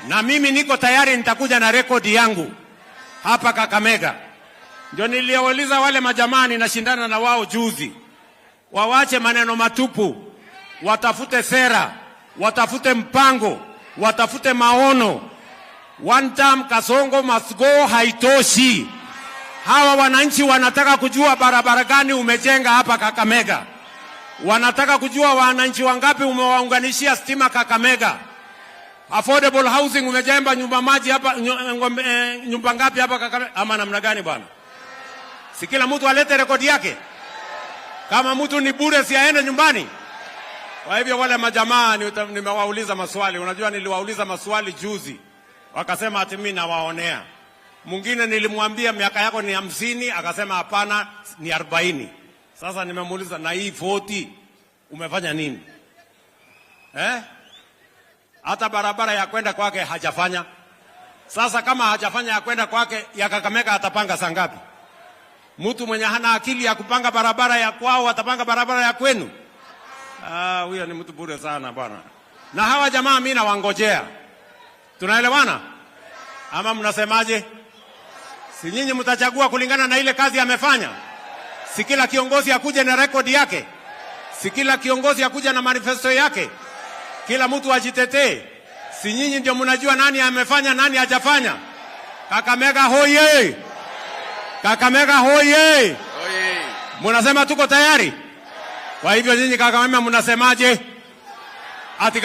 Na mimi niko tayari, nitakuja na rekodi yangu hapa Kakamega. Ndio niliwauliza wale majamaa ninashindana na wao juzi, wawache maneno matupu, watafute sera, watafute mpango, watafute maono. One term Kasongo must go haitoshi. Hawa wananchi wanataka kujua barabara gani umejenga hapa Kakamega. Wanataka kujua wananchi wangapi umewaunganishia stima Kakamega. Affordable housing umejenga nyumba maji hapa nyumba ngapi hapa Kakamega ama namna gani bwana? Si kila mtu alete rekodi yake. Kama mtu ni bure, si aende nyumbani. Kwa hivyo wale majamaa nimewauliza maswali. Unajua niliwauliza maswali juzi, wakasema ati mimi nawaonea. Mwingine nilimwambia miaka yako ni 50, akasema hapana, ni 40. Sasa nimemuuliza na hii 40 umefanya nini? Eh? Hata barabara ya kwenda kwake hajafanya. Sasa kama hajafanya ya kwenda kwake, ya Kakamega atapanga saa ngapi? Mtu mwenye hana akili ya kupanga barabara ya kwao atapanga barabara ya kwenu? Ah, huyo ni mtu bure sana bwana. Na hawa jamaa mimi nawangojea. Tunaelewana? Ama mnasemaje? Si nyinyi mtachagua kulingana na ile kazi amefanya? Si kila kiongozi akuje na rekodi yake? Si kila kiongozi akuje na manifesto yake? Kila mtu ajitetee? Si nyinyi ndio mnajua nani amefanya, nani hajafanya? Kakamega hoye! Kakamega hoye! Oye. Munasema tuko tayari? Kwa hivyo nyinyi Kakamega mnasemaje? Ati